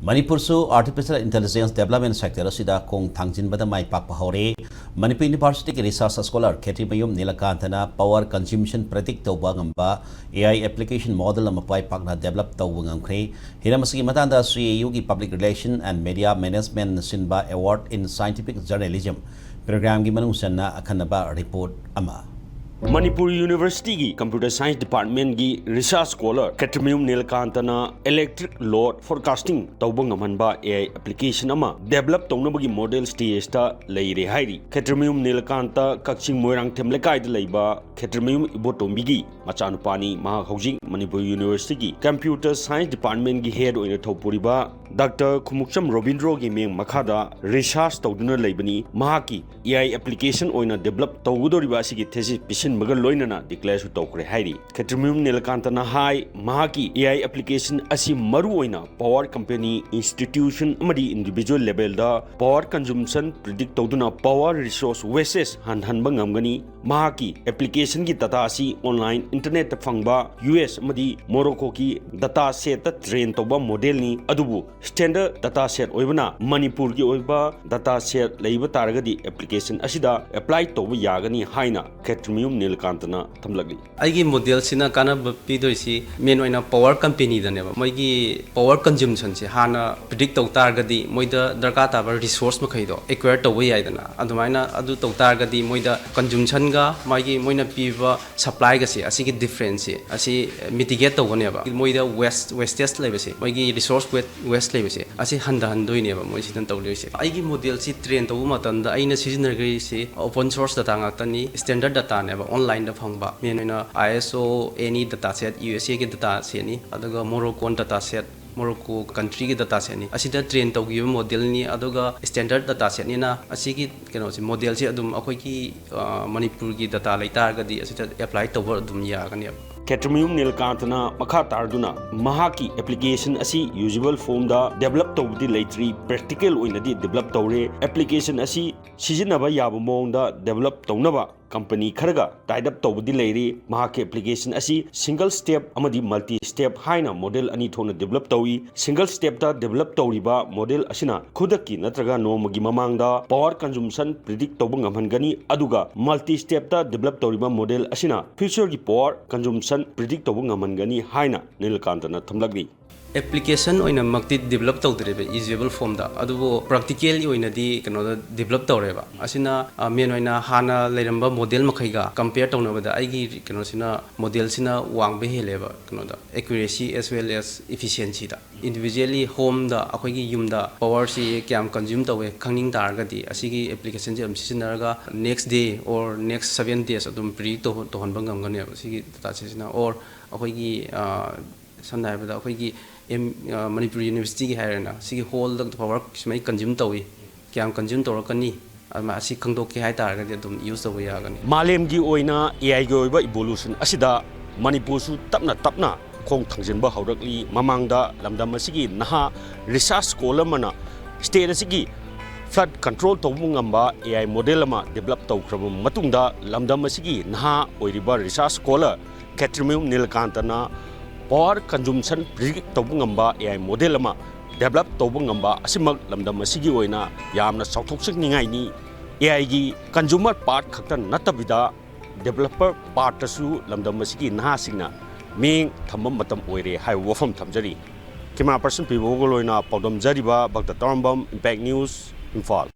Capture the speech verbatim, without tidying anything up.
ꯃꯅꯤꯄꯨꯔꯁꯨ artificial intelligence development sector ꯑꯁꯤꯗ ꯈꯣꯡ ꯊꯥꯡꯖꯤꯟꯕꯗ ꯃꯥꯏ ꯄꯥꯛꯄ ꯍꯧꯔꯦ꯫ ꯃꯅꯤꯄꯨꯔ ꯌꯨꯅꯤꯚꯔꯁꯤꯇꯤꯒꯤ research scholar ꯈꯦꯇ꯭ꯔꯤꯃꯌꯨꯝ ꯅꯤꯂꯀꯥꯟꯇꯅ power consumption predict ꯇꯧꯕ ꯉꯝꯕ A I application model ꯑꯃ ꯃꯥꯏ ꯄꯥꯛꯅ develop ꯇꯧꯕ ꯉꯝꯈ꯭ꯔꯦ꯫ ꯍꯤꯔꯝ ꯑꯁꯤꯒꯤ ꯃꯇꯥꯡꯗ C A U ꯒꯤ Public Relation and Media Management ꯅ ꯁꯤꯟꯕ Award in Scientific Journalism program ꯒꯤ ꯃꯅꯨꯡ ꯆꯟꯅ ꯑꯈꯟꯅꯕ report ꯑꯃ꯫ ꯃꯅꯤꯄꯨꯔ ꯌꯨꯅꯤꯚꯔꯁꯤꯇꯤꯒꯤ Computer Science Department ꯀꯤ research scholar ꯈꯦꯇ꯭ꯔꯤꯃꯌꯨꯝ ꯅꯤꯂꯀꯥꯟꯇꯅ electric load forecasting ꯇꯧꯕ ꯉꯝꯍꯟꯕ A I application ꯑꯃ develop ꯇꯧꯅꯕꯒꯤ model stage ꯇ ꯂꯩꯔꯦ ꯍꯥꯏꯔꯤ꯫ ꯈꯦꯇ꯭ꯔꯤꯃꯌꯨꯝ ꯅꯤꯂꯀꯥꯟꯇ ꯀꯛꯆꯤꯡ ꯃꯣꯏꯔꯥꯡꯊꯦꯝ ꯂꯩꯀꯥꯏꯗ ꯂꯩꯕ ꯈꯦꯇ꯭ꯔꯤꯃꯌꯨꯝ ꯏꯕꯣꯇꯣꯝꯕꯤꯒꯤ ꯃꯆꯥꯅꯨꯄꯥꯅꯤ꯫ ꯃꯍꯥꯛ ꯍꯧꯖꯤꯛ ꯃꯅꯤꯄꯨꯔ ꯌꯨꯅꯤꯚꯔꯁꯤꯇꯤꯒꯤ Computer Science Department ꯀꯤ head ꯑꯣꯏꯅ ꯊꯧꯄꯨꯔꯤꯕ Doctor ꯈꯨꯃꯨꯛꯆꯝ ꯔꯣꯕꯤꯟꯗ꯭ꯔꯣꯒꯤ ꯃꯤꯠꯌꯦꯡ ꯃꯈꯥꯗ research ꯇꯧꯗꯨꯅ ꯂꯩꯕꯅꯤ꯫ ꯃꯍꯥꯛꯀꯤ A I application ꯑꯣꯏꯅ develop ꯇꯧꯒꯗꯧꯔꯤꯕ ꯑꯁꯤꯒꯤ thesis ꯄꯤꯁꯤꯟꯕꯒ ꯂꯣꯏꯅꯅ declare ꯁꯨ ꯇꯧꯈ꯭ꯔꯦ ꯍꯥꯏꯔꯤ꯫ ꯈꯦꯇ꯭ꯔꯤꯃꯌꯨꯝ ꯅꯤꯂꯀꯥꯟꯇꯅ ꯍꯥꯏ, ꯃꯍꯥꯛꯀꯤ A I application ꯑꯁꯤ ꯃꯔꯨꯑꯣꯏꯅ power company, institution ꯑꯃꯗꯤ individual level ꯗ power consumption predict ꯇꯧꯗꯨꯅ power resource wastage ꯍꯟꯊꯍꯟꯕ ꯉꯝꯒꯅꯤ꯫ ꯃꯍꯥꯛꯀꯤ application ꯒꯤ data ꯑꯁꯤ online internet ꯇ ꯐꯪꯕ U S ꯑꯃꯗꯤ Morocco ꯒꯤ data set ꯇ train ꯇꯧꯕ model ꯅꯤ꯫ ꯑꯗꯨꯕꯨ standard data set ꯑꯣꯏꯕꯅ ꯃꯅꯤꯄꯨꯔꯒꯤ ꯑꯣꯏꯕ data set ꯂꯩꯕ ꯇꯥꯔꯒꯗꯤ application ꯑꯁꯤꯗ apply ꯇꯧꯕ ꯌꯥꯒꯅꯤ ꯍꯥꯏꯅ ꯈꯦꯇ꯭ꯔꯤꯃꯌꯨꯝ ꯅꯤꯂꯀꯥꯟꯇꯅ ꯊꯝꯂꯛꯂꯤ꯫ ꯑꯩꯒꯤ model ꯁꯤꯅ ꯀꯥꯟꯅꯕ ꯄꯤꯗꯣꯏꯁꯤ main ꯑꯣꯏꯅ power company ꯗꯅꯦꯕ꯫ ꯃꯣꯏꯒꯤ power consumption ꯁꯦ ꯍꯥꯟꯅ predict ꯇꯧ ꯇꯥꯔꯒꯗꯤ ꯃꯣꯏꯗ ꯗꯔꯀꯥꯔ ꯇꯥꯕ resource ꯃꯈꯩꯗꯣ acquire ꯇꯧꯕ ꯌꯥꯏꯗꯅ꯫ ꯑꯗꯨꯃꯥꯏꯅ ꯑꯗꯨ ꯇꯧ ꯇꯥꯔꯒꯗꯤ ꯃꯣꯏꯗ consumption ꯒ ꯃꯥꯒꯤ ꯃꯣꯏꯅ ꯄꯤꯕ supply ꯒꯁꯦ, ꯑꯁꯤꯒꯤ difference ꯁꯦ ꯑꯁꯤ mitigate ꯇꯧꯒꯅꯦꯕ꯫ ꯃꯣꯏꯗ waste, wastage ꯂꯩꯕꯁꯦ, ꯃꯣꯏꯒꯤ resource wa-, waste ꯂꯩꯕꯁꯦ ꯑꯁꯤ ꯍꯟꯊꯍꯟꯗꯣꯏꯅꯦꯕ ꯃꯣꯏꯁꯤꯅ ꯇꯧꯗꯣꯏꯁꯦ꯫ ꯑꯩꯒꯤ model ꯁꯤ train ꯇꯧꯕ ꯃꯇꯝꯗ ꯑꯩꯅ ꯁꯤꯖꯤꯟꯅꯈ꯭ꯔꯤꯁꯤ open source data ꯉꯥꯛꯇꯅꯤ, standard data ꯅꯦꯕ, online ꯗ ꯐꯪꯕ꯫ Main ꯑꯣꯏꯅ I S O, any data set, U S A ꯒꯤ data set ꯅꯤ, ꯑꯗꯨꯒ Moroccan data set, Morocco country ꯒꯤ data set ꯅꯤ꯫ ꯑꯁꯤꯗ train ꯇꯧꯈꯤꯕ model ꯅꯤ, ꯑꯗꯨꯒ standard data set ꯅꯤꯅ ꯑꯁꯤꯒꯤ ꯀꯩꯅꯣꯁꯦ, model ꯁꯦ ꯑꯗꯨꯝ ꯑꯩꯈꯣꯏꯒꯤ, ꯑ, ꯃꯅꯤꯄꯨꯔꯒꯤ data ꯂꯩꯇꯥꯔꯒꯗꯤ ꯑꯁꯤꯗ apply ꯇꯧꯕ ꯑꯗꯨꯝ ꯌꯥꯒꯅꯦꯕ꯫ ꯈꯦꯇ꯭ꯔꯤꯃꯌꯨꯝ ꯅꯤꯂꯀꯥꯟꯇꯅ ꯃꯈꯥ ꯇꯥꯔꯗꯨꯅ ꯃꯍꯥꯛꯀꯤ application ꯑꯁꯤ usable form ꯗ develop ꯇꯧꯕꯗꯤ ꯂꯩꯇ꯭ꯔꯤ, practical ꯑꯣꯏꯅꯗꯤ develop ꯇꯧꯔꯦ꯫ Application ꯑꯁꯤ ꯁꯤꯖꯤꯟꯅꯕ ꯌꯥꯕ ꯃꯑꯣꯡꯗ develop ꯇꯧꯅꯕ ꯀꯝꯄꯅꯤ ꯈꯔꯒ tie up ꯇꯧꯕꯗꯤ ꯂꯩꯔꯤ꯫ ꯃꯍꯥꯛꯀꯤ application ꯑꯁꯤ single step ꯑꯃꯗꯤ multi step ꯍꯥꯏꯅ model ꯑꯅꯤ ꯊꯣꯛꯅ develop ꯇꯧꯏ꯫ Single step ꯇ develop ꯇꯧꯔꯤꯕ model ꯑꯁꯤꯅ ꯈꯨꯗꯛꯀꯤ ꯅꯠꯇ꯭ꯔꯒ ꯅꯣꯡꯃꯒꯤ ꯃꯃꯥꯡꯗ power consumption predict ꯇꯧꯕ ꯉꯝꯍꯟꯒꯅꯤ, ꯑꯗꯨꯒ multi step ꯇ develop ꯇꯧꯔꯤꯕ model ꯑꯁꯤꯅ future ꯒꯤ power consumption predict ꯇꯧꯕ ꯉꯝꯍꯟꯒꯅꯤ ꯍꯥꯏꯅ ꯅꯤꯂꯀꯥꯟꯇꯅ ꯊꯝꯂꯛꯂꯤ꯫ Application ꯑꯣꯏꯅꯃꯛꯇꯤ develop ꯇꯧꯗ꯭ꯔꯦꯕ usable form ꯗ, ꯑꯗꯨꯕꯨ practical ꯒꯤ ꯑꯣꯏꯅꯗꯤ ꯀꯩꯅꯣꯗ develop ꯇꯧꯔꯦꯕ꯫ ꯑꯁꯤꯅ, ꯑ, main ꯑꯣꯏꯅ ꯍꯥꯟꯅ ꯂꯩꯔꯝꯕ model ꯃꯈꯩꯒ compare ꯇꯧꯅꯕꯗ ꯑꯩꯒꯤ ꯀꯩꯅꯣꯁꯤꯅ, model ꯁꯤꯅ ꯋꯥꯡꯕ ꯍꯦꯜꯂꯦꯕ ꯀꯩꯅꯣꯗ, accuracy as well as efficiency ꯗ꯫ Individually home ꯗ, ꯑꯩꯈꯣꯏꯒꯤ ꯌꯨꯝꯗ power ꯁꯤ ꯀꯌꯥꯝ consume ꯇꯧꯋꯦ ꯈꯪꯅꯤꯡ ꯇꯥꯔꯒꯗꯤ, ꯑꯁꯤꯒꯤ application ꯁꯦ ꯑꯗꯨꯝ ꯁꯤꯖꯤꯟꯅꯔꯒ next day or next seven days ꯑꯗꯨꯝ predict ꯇꯧ-, ꯇꯧꯍꯟꯕ ꯉꯝꯒꯅꯦꯕ ꯁꯤꯒꯤ data ꯁꯤꯅ꯫ Or ꯑꯩꯈꯣꯏꯒꯤ, ꯑ, ꯁꯝꯅ ꯍꯥꯏꯔꯕꯗ ꯑꯩꯈꯣꯏꯒꯤ ꯑꯦꯝ-, ꯑ, ꯃꯅꯤꯄꯨꯔ University ꯒꯤ ꯍꯥꯏꯔꯦꯅ, ꯁꯤꯒꯤ hall ꯗ power ꯁꯨꯃꯥꯏꯅ consume ꯇꯧꯏ, ꯀꯌꯥꯝ consume ꯇꯧꯔꯛꯀꯅꯤ, ꯑꯗꯨꯃꯥꯏꯅ ꯑꯁꯤ ꯈꯪꯗꯣꯛꯀꯦ ꯍꯥꯏ ꯇꯥꯔꯒꯗꯤ ꯑꯗꯨꯝ use ꯇꯧꯕ ꯌꯥꯒꯅꯤ꯫ ꯃꯥꯂꯦꯝꯒꯤ ꯑꯣꯏꯅ A I ꯒꯤ ꯑꯣꯏꯕ evolution ꯑꯁꯤꯗ ꯃꯅꯤꯄꯨꯔꯁꯨ ꯇꯞꯅ ꯇꯞꯅ ꯈꯣꯡ ꯊꯥꯡꯖꯤꯟꯕ ꯍꯧꯔꯛꯂꯤ꯫ ꯃꯃꯥꯡꯗ ꯂꯝꯗꯝ ꯑꯁꯤꯒꯤ ꯅꯍꯥ research scholar ꯑꯃꯅ state ꯑꯁꯤꯒꯤ flood control ꯇꯧꯕ ꯉꯝꯕ A I model ꯑꯃ develop ꯇꯧꯈ꯭ꯔꯕ ꯃꯇꯨꯡꯗ, ꯂꯝꯗꯝ ꯑꯁꯤꯒꯤ ꯅꯍꯥ ꯑꯣꯏꯔꯤꯕ research scholar ꯈꯦꯇ꯭ꯔꯤꯃꯌꯨꯝ ꯅꯤꯂꯀꯥꯟꯇꯅ power consumption predict ꯇꯧꯕ ꯉꯝꯕ A I model ꯑꯃ develop ꯇꯧꯕ ꯉꯝꯕ ꯑꯁꯤꯃꯛ ꯂꯝꯗꯝ ꯑꯁꯤꯒꯤ ꯑꯣꯏꯅ ꯌꯥꯝꯅ ꯆꯥꯎꯊꯣꯛꯆꯅꯤꯡꯉꯥꯏꯅꯤ꯫ A I ꯒꯤ consumer part ꯈꯛꯇ ꯅꯠꯇꯕꯤꯗ, developer part ꯇꯁꯨ ꯂꯝꯗꯝ ꯑꯁꯤꯒꯤ ꯅꯍꯥꯁꯤꯡꯅ ꯃꯤꯠꯌꯦꯡ ꯊꯝꯕ ꯃꯇꯝ ꯑꯣꯏꯔꯦ ꯍꯥꯏꯕ ꯋꯥꯐꯝ ꯊꯝꯖꯔꯤ꯫ Camera person ꯄꯤꯕꯣꯒ ꯂꯣꯏꯅ ꯄꯥꯎꯗꯝꯖꯔꯤꯕ ꯚꯛꯇ ꯇꯧꯔꯝꯕꯝ, Impact News, ꯏꯝꯐꯥꯜ꯫